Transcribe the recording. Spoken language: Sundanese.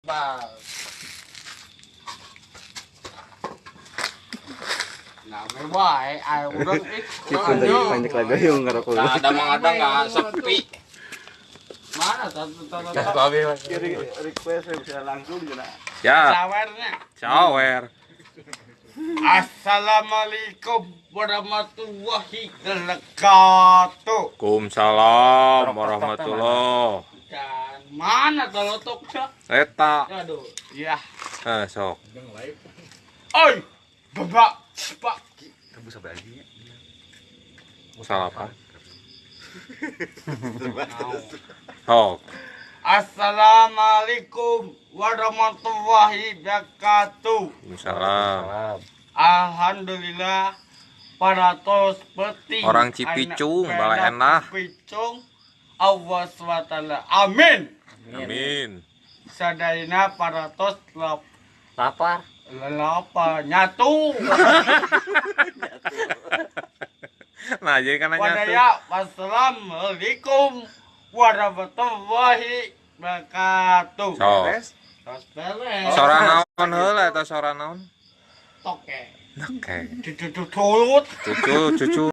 Aspal. Nah, wae ayo urang ih. Banyak lagi yang ngerokok. Nah, ada mah ada nggak sepi. Mana satu satu. Request bisa langsung juga. Ya, Sawernya. sawer. Assalamualaikum warahmatullahi wabarakatuh. Waalaikumsalam warahmatullah. Dan mana tolotoknya? Eta. Aduh, ya. Eh, sok. Oi, babak, pak. Salapan. Sok. Assalamualaikum warahmatullahi wabarakatuh. Waalaikumsalam. Alhamdulillah para tos peti. Orang Cipicung, bala enah. Cipicung, Allah SWT. Amin. Amin. Sadayana para tos lap Lapar. lelapa nyatu. Nah, jadi kan nanya tuh. Wadaya, wassalamualaikum warahmatullahi wabarakatuh. Sok. Tos beres. Sora naon heula eta sora naon? Toke. Oke. Cucu cucut. Cucu, cucu.